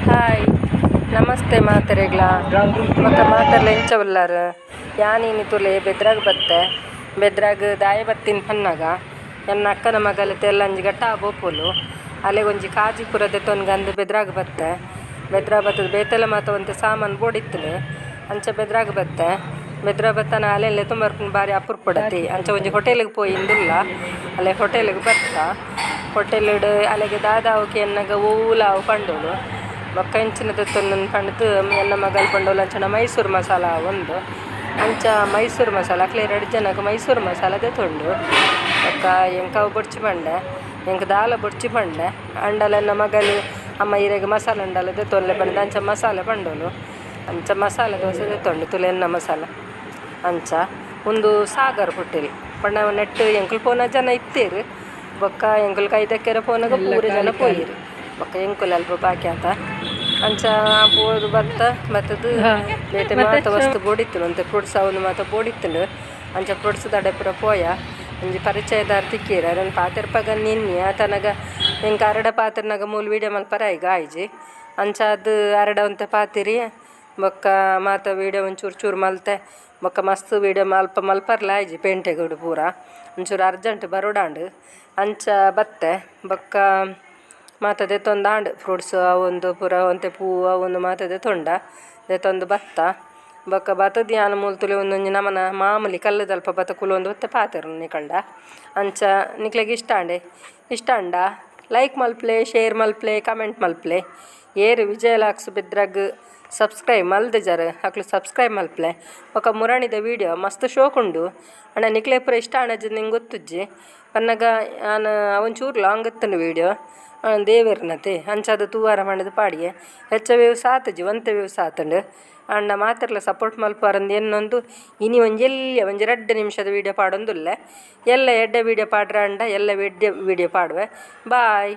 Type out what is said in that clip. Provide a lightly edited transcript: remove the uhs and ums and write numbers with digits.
Hi, namaste ಮಾತೆರೆಗ್ಲ. ಬೊಕ ಮಾತೆರ್ಲ ಎಂಚ ಉಲ್ಲರ್? ಯಾನ್ ಇನಿ ತೂಲೆ ಬೆದ್ರಾಗ್ ಬತ್ತೆ. ಬೆದ್ರಾಗ್ ದಾಯೆ ಬತ್ತಿನ ಪನ್ನಗ ಎನ್ನ ಅಕ್ಕನ ಮಗಲ್ ತೆಲ್ಲಂಜಿ ಗಟ್ಟ ಪೋಪೊಲು. ಅಲೆಗ್ ಒಂಜಿ ಕಾಜಿ ಪೂರ ದೆತೊನ್ಗಂದ್ ಬೆದ್ರಾಗ್ ಬತ್ತೆ. ಬೆದ್ರ ಬತ್ತುದು ಬೇತೆಲ ಮಾತ ಒಂತೆ ಸಾಮಾನ್ ಬೋಡಿತ್ತುಂಡು. ಅಂಚ ಬೆದ್ರಾಗ್ ಬತ್ತೆ. ಬೆದ್ರ ಬತ್ತನ ಅಲೆನ್ ಲೆತೊಂದು ಬರ್ಪುನ ಬಾರಿ ಅಪರೂಪಡತೆ. ಅಂಚ ಒಂಜಿ ಹೋಟೆಲ್ ಗ್ ಪೋಯಿಂದುಲ್ಲ. ಅಲೆ ಹೋಟೆಲ್ ಗ್ ಬತ್ತ. ಹೋಟೆಲ್ ಡ್ ಅಲೆಗ್ ದಾದ ಆವು ಕೇನ್ನಗ ಒವುಲ ಆವು ಪಂಡೊಲು. ಬೊಕ್ಕ ಎಂಚಿನ ದೆತ್ತೊಂದು ಪಂಡುದು ಎನ್ನ ಮಗಲ್ ಪಂಡೊಲು ಅಂಚನ ಮೈಸೂರು ಮಸಾಲ ಆವೊಂದು. ಅಂಚ ಮೈಸೂರು ಮಸಾಲ ಅಕ್ಲೆ ರಡ್ಡ್ ಜನಕ್ ಮೈಸೂರು ಮಸಾಲ ದೆತೊಂಡು. ಬೊಕ್ಕ ಎಂಕ್ ಅವು ಬೊರ್ಚಿ ಪಂಡೆ. ಎಂಕ್ ದಾಲ ಬೊರ್ಚಿ ಪಂಡೆ. ಅಂಡಲ ಎನ್ನ ಮಗಲ್ ಅಮ್ಮ ಇರೆಗ್ ಮಸಾಲೆ ಉಂಡಲ ದೆತೊನ್ಲೆ ಪಂದ್ ಅಂಚ ಮಸಾಲೆ ಪಂಡೊಲು. ಅಂಚ ಮಸಾಲೆ ದೋಸೆ ದೆತೊಂಡು ತೂಲೆ ಎನ್ನ ಮಸಾಲೆ. ಅಂಚ ಉಂದು ಸಾಗರ್ ಹೋಟೆಲ್ ಪಂಡ ನೆಟ್ಟ್ ಎಂಕುಲು ಪೋನ ಜನ ಇತ್ತೆರ್. ಬೊಕ್ಕ ಎಂಕುಲು ಕೈ ದಕ್ಕೆರೆ ಪೋನಗ ಎಲ್ಲ ಪೂರ ಜನ ಖಾಲಿ ಖಾಲಿ. ಪೋಯೆರ್. ಬೊಕ್ಕ ಎಂಕುಲು ಅಲ್ಪ ಬಾಕಿ ಆತ. ಅಂಚ ಪೋದು ಬತ್ತ ಬತ್ತುದು ಬೇತೆ ಮತ್ತೆ ಮಾತ ವಸ್ತು ಬೋಡಿತ್ತುಂಡು ಒಂತೆ ಫ್ರೂಟ್ಸ್ ಅವುಲು ಮಾತ ಬೋಡಿತ್ತುಂಡು. ಅಂಚ ಫ್ರೂಟ್ಸ್ ದಡೆ ಪೂರ ಪೋಯ. ಒಂಜಿ ಪರಿಚಯದಾರ್ ತಿಕ್ಕಿಯೆರ್ ಅರೆನ್ ಪಾತೆರ್ಪಗ ನಿನ್ನೆ ಆತನಗ ಎಂಕ್ ಅರೆಡ ಪಾತೆರ್ನಗ ಮೂಲು ವೀಡಿಯೋ ಮಲ್ಪರೆ ಆಯಿಗ ಆಯಿಜಿ. ಅಂಚಾದ್ ಅರೆಡ ಒಂತೆ ಪಾತೆರಿಯೆ. ಬೊಕ್ಕ ಮಾತ ವೀಡಿಯೋ ಒಂಚೂರು ಚೂರು ಮಲ್ತೆ. ಬೊಕ್ಕ ಮಸ್ತ್ ವೀಡಿಯೋ ಮಲ್ಪ ಮಲ್ಪರ್ಲ ಆಯಿಜಿ ಪೇಂಟೆಗ್ ಪೂರ. ಒಂಚೂರು ಅರ್ಜೆಂಟ್ ಬರೋಡಾಂಡ್. ಅಂಚ ಬತ್ತೆ. ಬೊಕ್ಕ ಮಾತ ದೆತೊಂದಾಂಡ್ ಫ್ರೂಟ್ಸ್ ಅವೊಂದು ಪೂರ ಒಂತೆ ಪೂ ಅವೊಂದು ಮಾತ ದೆತೊಂಡ. ದೆತೊಂದು ಬತ್ತ. ಬೊಕ್ಕ ಬತ್ತುದು ಯಾನ್ ಮೂಲು ತೂಲೆ ಉಂದೊಂಜಿ ನಮನ ಮಾಮೂಲಿ ಕಲ್ಲುದಲ್ಪ ಬತ್ತ ಕುಲೊಂದು ಒಂತೆ ಪಾತೆರುನು ನಿಕಲ್ಡ. ಅಂಚ ನಿಕ್ಲೆಗ್ ಇಷ್ಟ ಆಂಡೆ. ಇಷ್ಟ ಆಂಡ ಲೈಕ್ ಮಲ್ಪುಲೆ, ಶೇರ್ ಮಲ್ಪುಲೆ, ಕಮೆಂಟ್ ಮಲ್ಪುಲೆ. ಏರ್ ವಿಜಯ ಲಾಕ್ಸ್ ಬೆದ್ರಗ್ ಸಬ್ಸ್ಕ್ರೈಬ್ ಮಲ್ದಿಜರ್ ಅಕ್ಲು ಸಬ್ಸ್ಕ್ರೈಬ್ ಮಲ್ಪುಲೆ. ಬೊಕ ಮುರಣಿದ ವೀಡಿಯೋ ಮಸ್ತ್ ಶೋಕುಂಡು. ಆಂಡ ನಿಕ್ಲೆಗ್ ಪೂರ ಇಷ್ಟ ಆಂಡಜ ಎಂಕ್ ಗೊತ್ತುಜ್ಜಿ. ಪನ್ನಗ ಯಾನ್ ಒಂಚೂರು ಲಾಂಗ್ ಇತ್ತುಂಡು ವೀಡಿಯೋ. ದೇವೆರ್ನತೆ ಅಂಚಾದ್ ತೂವರ ಪಂಡುದು ಪಾಡಿಯೆ. ಹೆಚ್ಚ ವ್ಯೂಸ್ ಆತುಜಿ ಒಂತೆ ವ್ಯೂಸ್ ಆತುಂಡು. ಆಂಡ ಮಾತೆರ್ಲ ಸಪೋರ್ಟ್ ಮಲ್ಪುವರಂದ್ ಎನ್ನೊಂದು ಇನಿ ಒಂಜಿ ಎಲ್ಯ ಒಂಜಿ ರಡ್ಡ್ ನಿಮಿಷದ ವೀಡಿಯೋ ಪಾಡೊಂದುಲ್ಲೆ. ಎಲ್ಲೆ ಎಡ್ಡೆ ವೀಡಿಯೋ ಪಾಡ್ರೆ ಆಂಡ ಎಲ್ಲೆ ಎಡ್ಡೆ ವೀಡಿಯೋ ಪಾಡುವೆ. ಬಾಯ್.